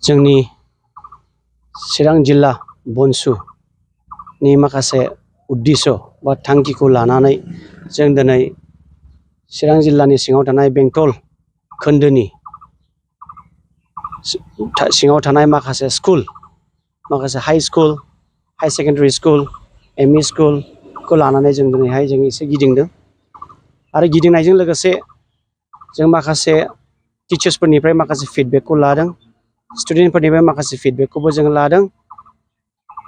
जोंनि चिरां जिल्ला बनसुनि माखासे उद्देश्य बा थांखिखौ लानानै जों दिनै चिरां जिल्लानि सिङाव थानाय बेंटल खोन्दोनि सिङाव थानाय माखासे स्कुल, माखासे high school, high secondary school, ME स्कुलखौ लानानै जों दिनैहाय जों एसे गिदिंदों आरो गिदिंनायजों लोगोसे जों माखासे टिचार्सफोरनिफ्राय माखासे फिडबेकखौ लादों, स्टुडेन्टफोरनिफ्राय माखासे फिडबेकखौबो जों लादों।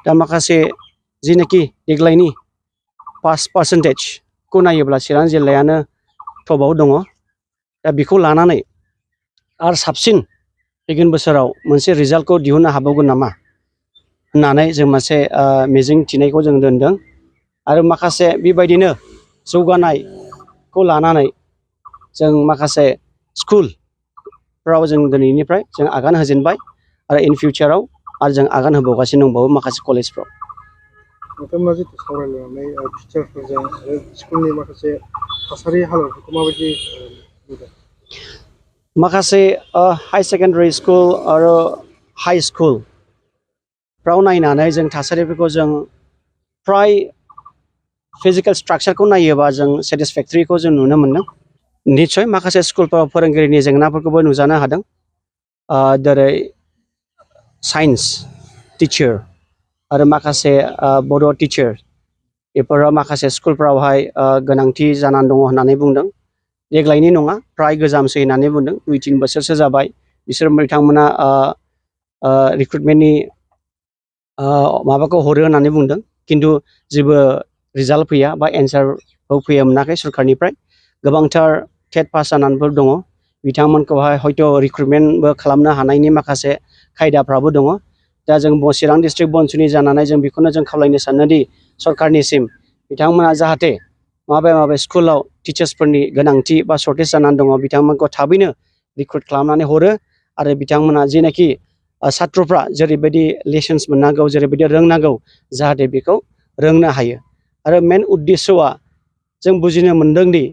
दा माखासे जिनाखि देग्लायनि पास पार्सेन्टेजखौ नायोब्ला चिरां जिल्लायानो टपआव दङ। दा बेखौ लानानै आरो साबसिन फैगोन बोसोराव मोनसे रिजाल्टखौ दिहुननो हाबावगोन नामा होननानै जों मोनसे मिजिं थिनायखौ जों दोनदों आरो माखासे बेबायदिनो जौगानायखौ लानानै जों माखासे स्कुलफ्राव जों दिनैनिफ्राय जों आगान होजेनबाय आरो इन फिउचाराव आरो जों आगान होबावगासिनो दंबावो माखासे कलेजफ्राव। नोंथांमोना जितु सावरायलायनानै टिचारफोरजों आरो स्कुलनि माखासे थासारि हालोदफोरखौ माबायदि नुदों? माखासे हाई सेकेन्डारि स्कुल आरो हाई स्कुलफ्राव नायनानै जों थासारिफोरखौ जों फ्राय फिजिकेल स्ट्राक्चारखौ नायोबा जों सेटिसफेक्टरिखौ जों नुनो मोनदों। निस्सय माखासे स्कुलफोराव फोरोंगिरिनि जेंनाफोरखौबो नुजानो हादों, जेरै साइन्स टिचार आरो माखासे बड' टिचार बेफोराव माखासे स्कुलफोरावहाय गोनांथि जानानै दङ होननानै बुंदों। देग्लायनि नङा, फ्राय गोजामसै होननानै बुंदों। 2-3 बोसोरसो जाबाय बिसोर बिथांमोना रिक्रुटमेन्टनि माबाखौ हरो होननानै बुंदों, खिन्थु जेबो रिजाल्ट फैया बा एन्सारबो फैया मोनाखै सरकारनिफ्राय। गोबांथार टेट पास जानानैफोर दङ, बिथांमोनखौहाय हयथ' रिक्रुटमेन्टबो खालामनो हानायनि माखासे खायदाफ्राबो दङ। दा जों चिरां डिस्ट्रिक्ट बनसुनि जानानै जों बेखौनो जों खावलायनो सानोदि सरकारनिसिम बिथांमोना जाहाथे माबे स्कुलाव टिचार्सफोरनि गोनांथि बा सर्टेज जानानै दङ बिथांमोनखौ थाबैनो रिक्रुट खालामनानै हरो आरो बिथांमोना जेनाखि सात्रफ्रा जेरैबायदि लेसन्स मोननांगौ, जेरैबायदि रोंनांगौ, जाहाथे बेखौ रोंनो हायो। आरो मेन उद्देस्यआ जों बुजिनो मोन्दोंदि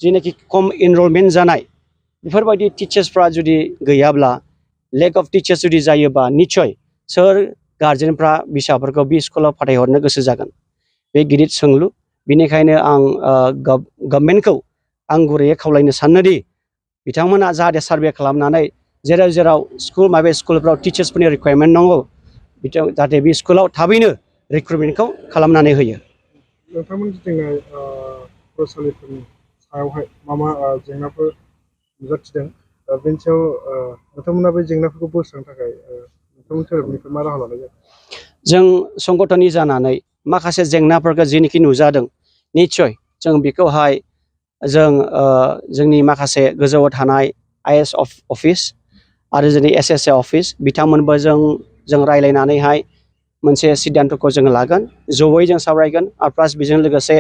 जेनाखि खम इनरलमेन्ट जानाय बेफोरबायदि टिचार्सफ्रा जुदि गैयाब्ला, लेक अफ टिचार्स जुदि जायोबा, निस्सय सोर गार्जेनफ्रा फिसाफोरखौ बे स्कुलाव फाथायहरनो गोसो जागोन? बे गिदिर सोंलु। बेनिखायनो आं गभर्नमेन्टखौ आं गुरैयै खावलायनो सानोदि बिथांमोना जाहाथे सार्भे खालामनानै जेराव जेराव स्कुलफ्राव टिचार्सफोरनि रिक्वायरमेन्ट दङ जाहाथे बे स्कुलाव थाबैनो रिक्रुटमेन्टखौ खालामनानै होयो। नोंथांमोन गिदिंनाय फरायसालिफोरनि सायावहाय मा जेंनाफोर नुजाथिदों, बेनि सायाव नोंथांमोना बे जेंनाफोरखौ बोस्रांनो थाखाय नोंथांमोननि सोरबिनिफ्राय मा राहा लानाय जादों? जों संगठननि जानानै माखासे जेंनाफोरखौ जेनोखि नुजादों, निस्सय जों बेखौहाय जोंनि माखासे गोजौआव थानाय IAS अफिस आरो जोंनि SSA अफिस बिथांमोनबो जों रायज्लायनानैहाय मोनसे सिद्धान्त'खौ जों लागोन, जयै जों सावरायगोन। आरो प्लास बेजों लोगोसे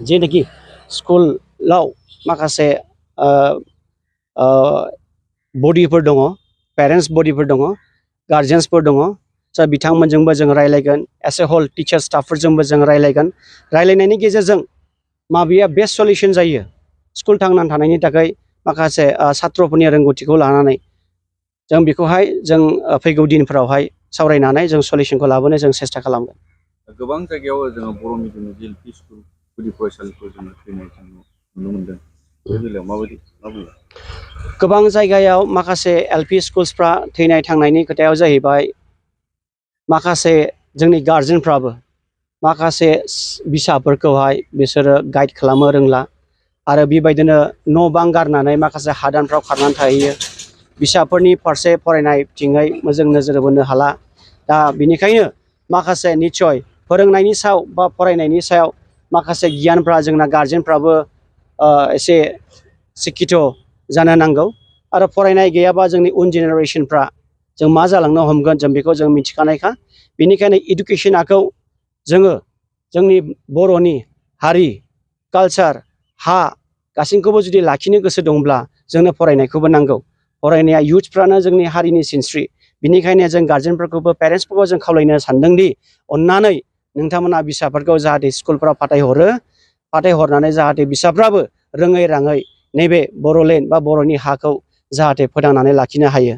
जेनाखि स्कुलाव माखासे बडिफोर दङ, पेरेन्टस बडिफोर दङ, गार्जेन्सफोर दङ, बिथांमोनजोंबो जों रायज्लायगोन। एस ए हल टिचार स्टाफफोरजोंबो जों रायज्लायगोन। रायज्लायनायनि गेजेरजों माबेया बेस्ट सलिउसन जायो स्कुल थांनानै थानायनि थाखाय माखासे सात्र'फोरनि रोंगौथिखौ लानानै जों बेखौहाय जों फैगौ दिनफोरावहाय सावरायनानै जों सलिउसनखौ लाबोनो जों सेस्था खालामगोन। गोबां जायगायाव जोङो बर' मिडियामनि LP स्कुल गुदि फरायसालिफोर जोङो फैनाय नुनो मोनदों। बे बेलायाव माबायदि मा बुङो? गोबां जायगायाव माखासे LP स्कुल्सफ्रा थैनाय थांनायनि खोथायाव जाहैबाय माखासे जोंनि गार्जेनफ्राबो माखासे फिसाफोरखौहाय बिसोरो गाइड खालामनो रोंला आरो बेबायदिनो न' बां गारनानै माखासे हादानफ्राव खारनानै थाहैयो। फिसाफोरनि फारसे फरायनाय बिथिङै मोजां नोजोर बोनो हाला। दा बेनिखायनो माखासे निस्सय फोरोंनायनि सायाव बा फरायनायनि सायाव माखासे गियानफ्रा जोंना गार्जेनफ्राबो एसे सिखिथ' जानो नांगौ आरो फरायनाय गैयाबा जोंनि उन जेनेरेसनफ्रा जों मा जालांनो हमगोन जों बेखौ जों मिथिखानायखा। बेनिखायनो इडुकेसनखौ जोङो जोंनि बर'नि हारि, कालचार, हा गासैखौबो जुदि लाखिनो गोसो दंब्ला जोंनो फरायनायखौबो नांगौ। फरायनाया इयुथ्सफ्रानो जोंनि हारिनि सिनस्रि। बिनिखायनो जों गार्जेनफोरखौबो पेरेन्टसफोरखौ जों खावलायनो सानदोंदि अननानै नोंथांमोना फिसाफोरखौ जाहाथे स्कुलफ्राव फाथायहरनानै जाहाथे फिसाफ्राबो रोङै राङै नैबे बर'लेण्ड बा बर'नि हाखौ जाहाथे फोथांनानै लाखिनो हायो।